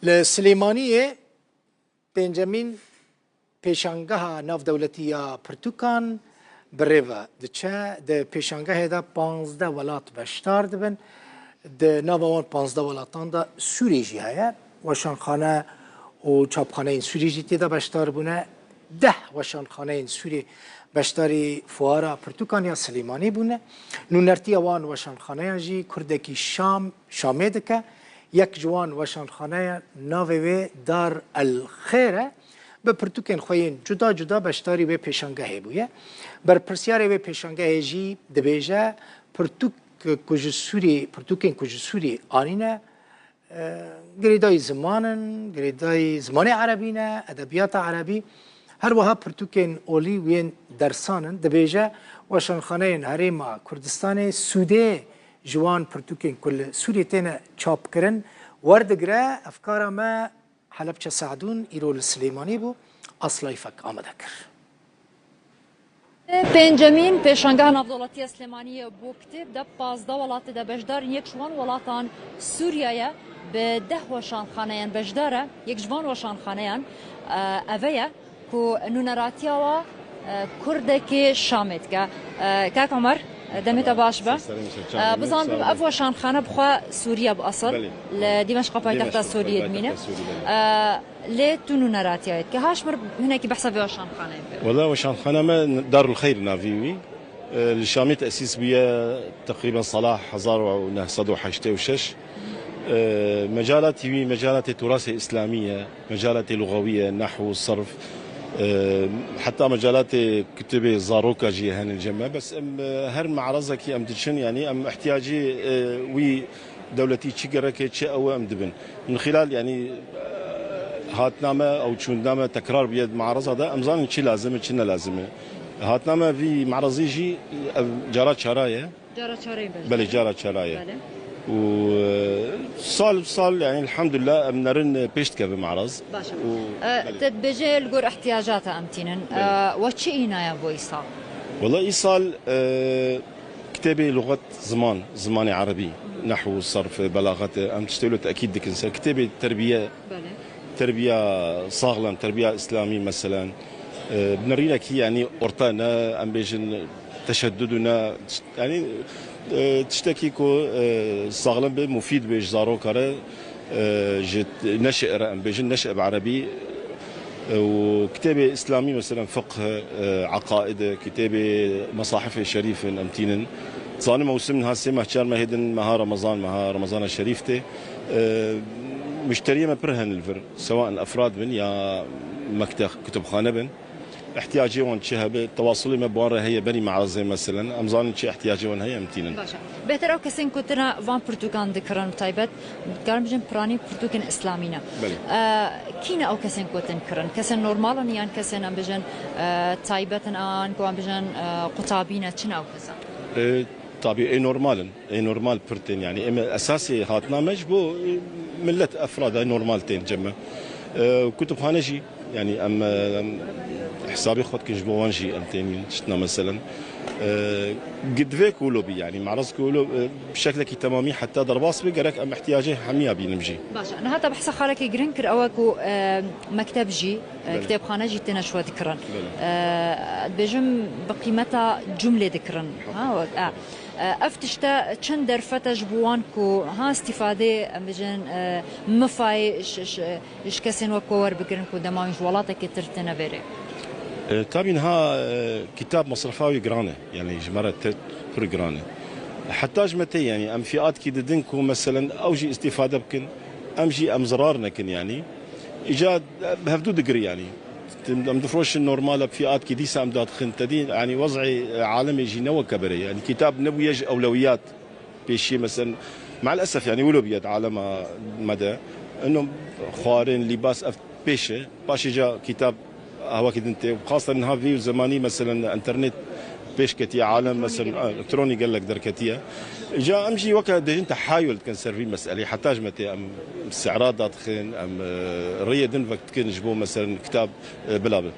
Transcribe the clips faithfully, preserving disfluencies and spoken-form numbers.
Li Silêmaniyê pêncemîn pêşangeha navdewletî ya pirtûkan bi rê ve diçe. Di pêşangehê de panzdeh welat beşdar dibin. Di nava wan panzdeh welatan de Sûrî jî heye. Weşanxane û çapxaneyên Sûrî jî tê de beşdar bûne. Deh weşanxaneyên Sûrî beşdarî fuara pirtûkan ya Silêmanî bûne. Nûnertiya wan weşanxaneyan jî kurdekî Şam, Şamê dike. Yek ji wan weşanxaneyan navê wê Dar el Xêr e. Bi pirtûkên xwe yên cuda cuda beşdarî wê pêşangehê bûye. Berpirsiyarê wê pêşangehê jî dibêje, pirtûk ku ji Sûrî, pirtûkên ku ji Sûrî anîne, e, girêdayî ziman in, girêdayî zimanê erebî ne, edebiyata erebî. Her wiha pirtûkên olî û yên dersan in. Dibêje, weşanxaneyên Herêma Kurdistanê sûdê ji wan pirtûkên ku li Sûriyê têne çapkirin werdigire. Hevkara me Helebçe Se'dûn îro li Silêmanî bû, Asla Îfek amade kir. Pêncemîn pêşangeha navdewletî ya Silêmaniyê bo kitêb de pazdeh welatê de beşdar in. Yek ji wan welatan Sûriye ye, bi deh weşanxaneyan beşdar e. Yek ji van weşanxaneyan, e, eve ye ku nûneratiya wa, e, kurdekê Şamê dike. E, kak Omer, e, demê te baş be. Ser serê min, ser çavê min, sağ olun. E, bizanbim ev weşanxane bi xwe Sûriye bi esil. Belê. Li Dîmeşqa paytexta Sûriyê dimîne. Dîmeşq paytexta Sûriyê, belê. E, Lê tu nûneratiya wê dike. Haş mir hinekî behsa vê weşanxaneyê bike. Wela weşanxana me Darul Xeyr navî wî. E, li Şamê tesîs bûye teqrîben sala hezar û neh sed û heştê û şeş. E, mecalatê wî, mecalatê turasê îslamî ye, mecalatê lugawî ye, nehw, serf, e, heta mecalatê kitêbê zaroka jî hene cem me. Bes em, e, her me'rezekî em diçin, yanî em ihtiyacî, e, wî dewletî çi gerek e, çi ew e, em dibin. Min xilal, yanî, hatina me ew çûndina me tekrar bûye di me'reza de, em zanin çi lazim e, çi ne lazim e. Hatina me vî me'rezî jî ev cara çara ye. Cara çarê bejne. Belê, cara çara ye. Belê. Û, e, sal bi sal, yanî, elhamdulillah, em nerin, e, pêş dikeve me'rez. Baş e. Û, e, belê. Te dibêje li gor ihtiyacata em tînin. Belê. E, we çi înaye bo îsal? Wela îsal, e, Kitêbê luxet ziman, zimanê erebî, nehw, serf, belaxet, em tiştê wilo tekîd dikin ser kitêbê terbiye, Belê. terbiya saxlem, terbiya îslamî meselen, e, bi nerînekî, yanî orta ne, em bêjin teşeddud û ne, yanî, e, tiştekî ku, e, saxlem be, mufîd be ji zaroka re, e, ji neşe re em bêjin, neşe bi erebî, e, û kitêbê îslamî, meselen, fiqh, e, eqaid, kitêbê mesahifê şerîf in, em tînin. Zanim mewsim niha sê meh, çar meh hêdin meha Remezan, meha Remezana şerîf tê. E, muşteriyê me pir hene li vir, sewa in efrad bin ya mektex, kutubxane bin. Ihtiyacê wan çi hebe, tewasulê me bi wan re heye, berî me'rezê meselen. Em zanin çi ihtiyacê wan heye, em tînin. Baş e. Bêhtir ew kesên ku tine van pirtûkan dikirin, bi taybet, dikarin bijin piranî pirtûkên îslamî ne. Belê. E, kî ne ew kesên ku tin kirin? Kesên normal in yan kesên, em bijin, e, taybet in an ku em bijin, e, qutabî ne? Çi ne ew kesan? E, tabî ê normal in. Ê normal pir tên, yanî em esasê hatina me ji bo, e, millet, efrada normal tên cem me. E, kutubxane jî, yanî em, e, em hesabê xwe dikin ji bo wan jî em tên tiştna meselen. E, gi-, divê ku wilo bî, yanî me'rez ku wilo, e, bi şeklekî temamî heta derbas be, gerek em ihtiyacê hemiya bînin jî. Baş e. Niha te behsa xalekî giring kir, ew e ku, e, mekteb jî, e, Belê. kitêbxane jî têne ji we dikirin. Belê. E, dibêjim bi qîmeta cumlê dikirin. Ha, e. E, ev tişte çend derfet e ji bo wan ku ha îstîfadê, em bijin, e, mifayê ji, ji, ji kesên wek we werbigirin ku dema wî ji welatekê tir têne vêrê? E, tabî niha, e, kitab mesrefa wî giran e. Yanî ji me re te pir giran e. Heta ji me tê, yanî em fiatkî didin ku meselen ew jî îstîfade bikin, em jî em zirar nekin yanî. Îca bi hevdû digirî yanî. Em difroşin normal e, fiatkî dîsa em dadixin. Te dî, yanî wez'ê, e, alemê jî ne weke berê. Yanî kitab nebûye ji ewlewiyat pêşî, meselen, me'l esef, yanî wilo bûye di alema me de. Ino xwarin, lîbas, ev pêş e. Paşê ca kitab wekî din tê. Xasten niha vî zemanî, meselen, enternet pêş ketiye, alem, meselen, elektronî gelek derketiye. Îca em jî weke dêjin tehayul dikin ser vî meselê. Heta ji me tê em se'ra dadixin, em, e, rêyê din vek dikin ji bo, meselen, kitab, e, bila be.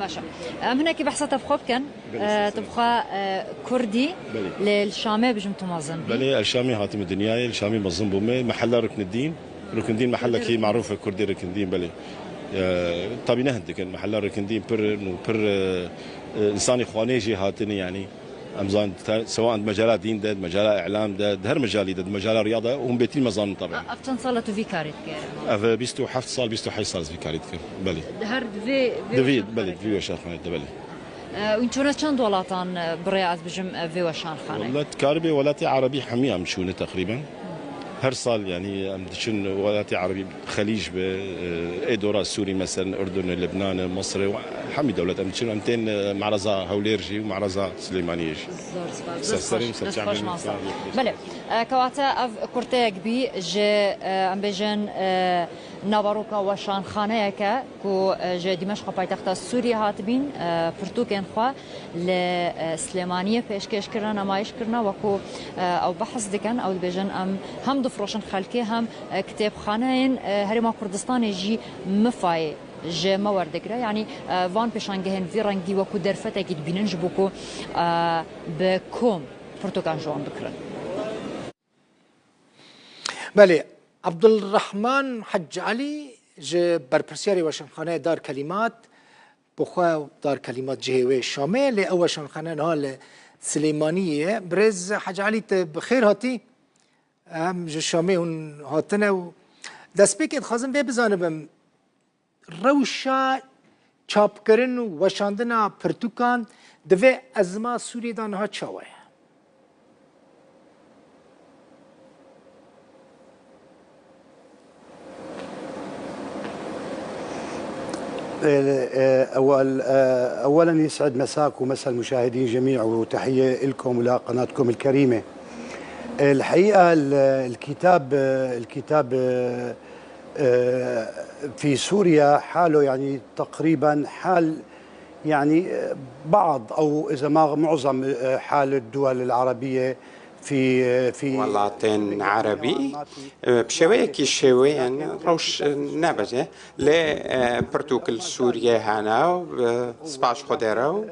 Baş e. Em hinekî behsa te bi xwe bikin. Belê, E, ser tu bi xwe, e, Kurdî, Belê. lê li Şamê bijim tu mezin bî. Belê, ez Şamî hatime dinyayê, li Şamî mezin bûme, mehella Ruknedîn. Rikindîn mehellekî marûf e, Kurdê Rikindîn, belê. E, tabî ne hindik in. Mehella Rikindîn pir in û pir, e, e, insanê xwanê jê hatine, yanî. Em zanin, te-, sewa di mecala dîn de, di mecala îlam de, di her mejalî de, di mecala riyada, hûn bêtir me zanin tabii. Ev çend sal e tu vî karê dikî? Ev bîst û heft sal, bîst û heşt sal ez vî karê dikim. Belê. Di her di vê, vê Di vî, weşanxaneyê belê, de? Di vî weşanxaneyê de, belê. E, hûn çûne çend welatan, e, bi rê ez bijim, e, vê weşanxaneyê? Welat, karibê welatê erebî hemî em çûne teqrîben. Her sal, yanî, em diçin welatê erebî, Xelîc be, e, ê dora Sûrî, meselen, Urdun, Libnan, Misir, hemî dewlet em diçin, em tên, e, me'reza Hewlêr jî û me'reza Silêmaniyê jî. Zor spas, zor spas. Serserî, dest xweş, serçavên master. Belê, e, kewate ev kurteyek bî ji, e, em bêjin, e, naveroka weşanxaneyeke ku, e, ji Dîmeşqa paytexta Sûriyê hatibîn, e, pirtûkên xwe li, e, Silêmaniyê pêşkêş kirine, nemayiş kirine, wekû, e, ew behs dikin, ew dibêjin, em hem difroşin xelkê, hem, e, kitêbxaneyên, e, Herêma Kurdistanê jî mifayê ji me werdigire. Yanî, e, van pêşangehên vî rengî wekû derfetekî dibînin ji bo ku, e, bi kom pirtûkan ji wan bikirin. Belê, Abdulrahman Hec Elî ji berpirsiyarê weşanxaneyê Dar Kelîmat, bi xwe Dar Kelîmat cihê wê Şamê, lê ew weşanxane niha li Silêmaniyê ye. Birêz Hec Elî, tu bi xêr hatî. Em ji Şamê hûn hatine û destpêkê dixwazim vê bizanibim, rewşa çapkirin û weşandina pirtûkan di vê ezma Sûriyê de niha çawa ye? أول، أولاً يسعد مساك ومسا المشاهدين جميع، وتحية لكم ولقناتكم الكريمة. الحقيقة ال-، الكتاب، الكتاب، آه، في سوريا حاله يعني تقريباً حال، يعني، آه، بعض أو إذا ما معظم، آه، حال الدول العربية في، في Welatên erebî, e, bi şêweyekî şêweyên rewş, e, nebeze. Lê, e, pirtûk li Sûriyê hene û, e, spas Xwedê re û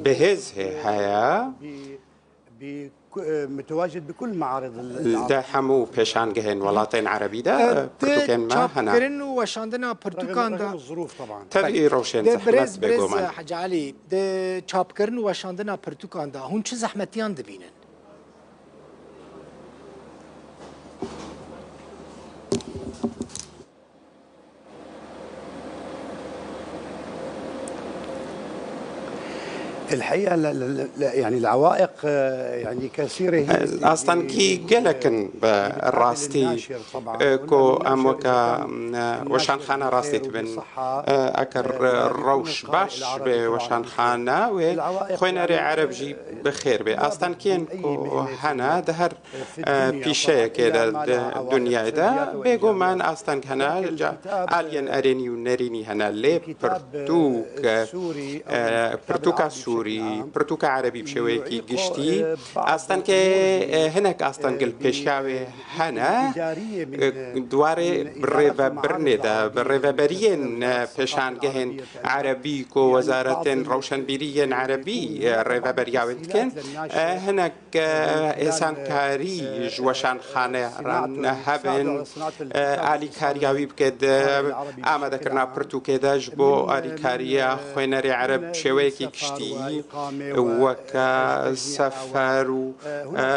bi hêz hê heye. ب-، ب-، ك-، متواجد بكل معارض ال-، Di hemû pêşangehên welatên erebî de, e, pirtûkên me hene. Çapkirin û weşandina pirtûkan de. رغم الظروف طبعاً. Tevî rewşên zehmet bêguman. Hecî Elî, di çapkirin û weşandina pirtûkan de hûn çi zehmetiyan dibînin? الحقيقة ل-، ل-، ل-، يعني العوائق، آه، يعني كثيرة هي Astengî gelek in bi rastî, e, ku em weke, e, weşanxane rastî dibin. E, eger, e, rewş baş be weşanxane wê xwênerê ereb jî bi xêr be. Astengiyên ku hene di her e, pîşeyekê de di dinyayê de bêguman asteng hene, ca aliyên erênî û nerînî hene, lê pirtûk, e, pirtûka Sûrî, pirtûka Erebî bi şêweyekî giştî, astengê, e, hinek asteng li pêşiya wê hene, e, di warê rêvebirinê de, bi rêveberiyên, e, pêşangehên Erebî ku wezaretên rewşenbîrî yên Erebî, e, rêveberiya wê dikin, e, hinek hêsankarî ji weşanxane re hebin, alîkariya wî bike di amadekirina pirtûkê de ji bo alîkariya xwênerê ereb bi şêweyekî giştî weke sefer û, e,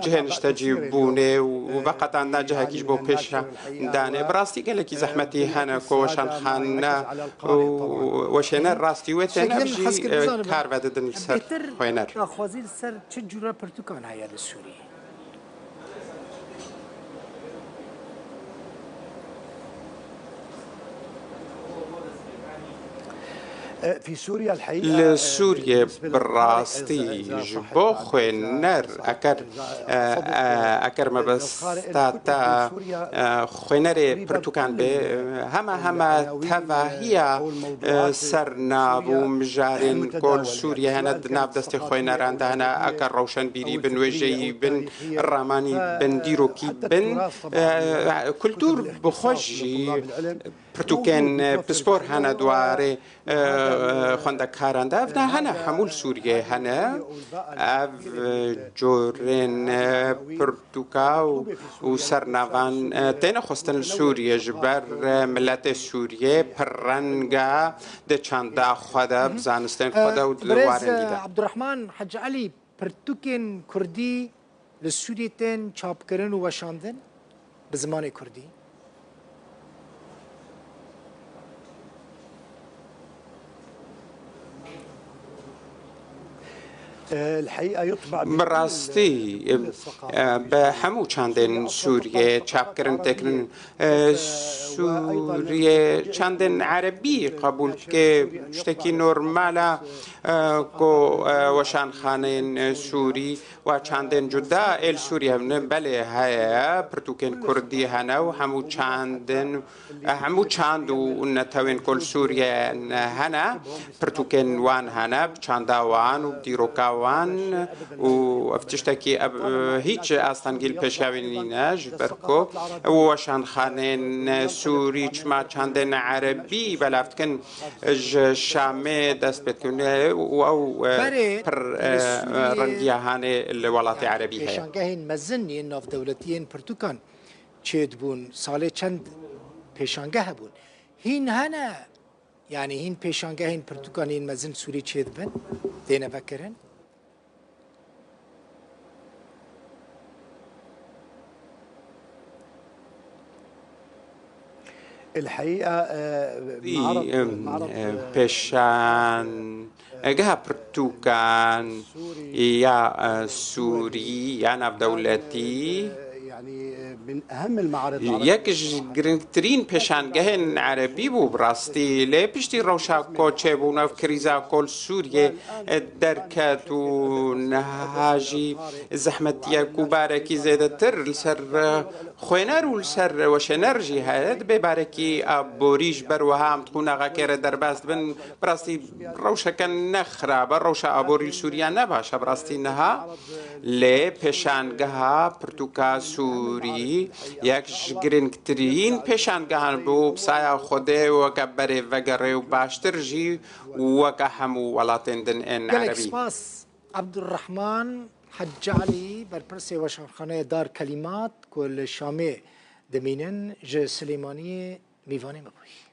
cihê niştecîbûnê û veqetandina cihekî ji bo pêşandanê. Bi rastî gelekî zehmetî hene ku weşanxane û weşêner rastî wê têne jî, e, kar vedidin li ser xwêner. Daxwazî li ser çi cûre pirtûkan heye li Sûriyê? Li Sûriyê bi rastî ji bo xwêner, eger, e, e, eger mebesta te, e, xwênerê pirtûkan be, hema hema tevahiya, e, sernav û mijarên ku li Sûriyê hene di nav destê xwêneran de hene, eger rewşenbîrî bin, wêjeyî bin, ramanî bin, dîrokî bin, e, kultûr bi xwe jî pirtûkên, e, pispor hene di warê, e, Xwendekaran de ev ne hene, hemû li Sûriyê hene. Ev, e, corên, e, pirtûka û, û sernavan, e, têne xwestin li Sûriyê ji ber, e, miletê Sûriyê pirreng e di çanda xwe de, bi zanistên xwe de û di warên dî de. Abdurrahman Hecî Elî, pirtûkên kurdî li Sûriyê tên çapkirin û weşandin bi zimanê kurdî? Bi rastî, e, bi hemû çandên Sûriyê çapkirin têkirin. E, Sûriyê çandên erebî qebûl dike, tiştekî normal e, e, ku, e, weşanxaneyên, e, Sûrî wa çandên cuda ê li Sûriyê hebne, belê heye, pirtûkên kurdî hene û hemû çandên, e, hemû çand û netewên ku li Sûriyê hene, pirtûkên wan hene, bi çanda wan û bi dîroka wan û ev tiştekî, ev, e, hîç astengî li pêşiya wî nîne, ji ber ku ew weşanxaneyên Sûrî çima çandên erebî belav dikin, ji Şamê dest pê dikevin û ew, e, Berê pir, li e, Sûriyê rengiya hanê li welatê erebî heye. Pêşangehên mezin yên navdewletî yên pirtûkan çêdibûn. Salê çend pêşangeh hebûn. Hîn hene, yanî hîn pêşangehên pirtûkan yên mezin Sûrî çêdibin, têne vekirin? الحقيقة، آه، Wî, معرض، em, معرض، e, آه، pêşangeha pirtûkan ya, e, Sûrî ya navdewletî, يعني، من أهم المعارض العربية. Yek ji girîngtirîn pêşangehên erebî bû bi rastî, lê piştî rewşa koçê bûn ev krîza ku li Sûriyê, e, derket û niha jî zehmetiyek û barekî zêdetir li ser, e, xwêner û li ser weşêner jî heye. Dibê barekî aborî ji ber wiha em di qonaxekê re derbas dibin. Bi rastî rewşeke ne xirab e, rewşa aborî li Sûriye ne baş e. Bi rastî niha lê pêşangeha pirtûka Sûrî yek ji girîngtirîn pêşangehan bû. Bi saya Xwedê weke berê vegerê û baştir jî weke hemû welatên din ên erebî. Gelek spas. Abdurrahman Hecalî, berpirsê weşanxaneya Dar Kelîmat ku li Şamê dimînin, ji Silêmaniyê mîvanê me bûyî.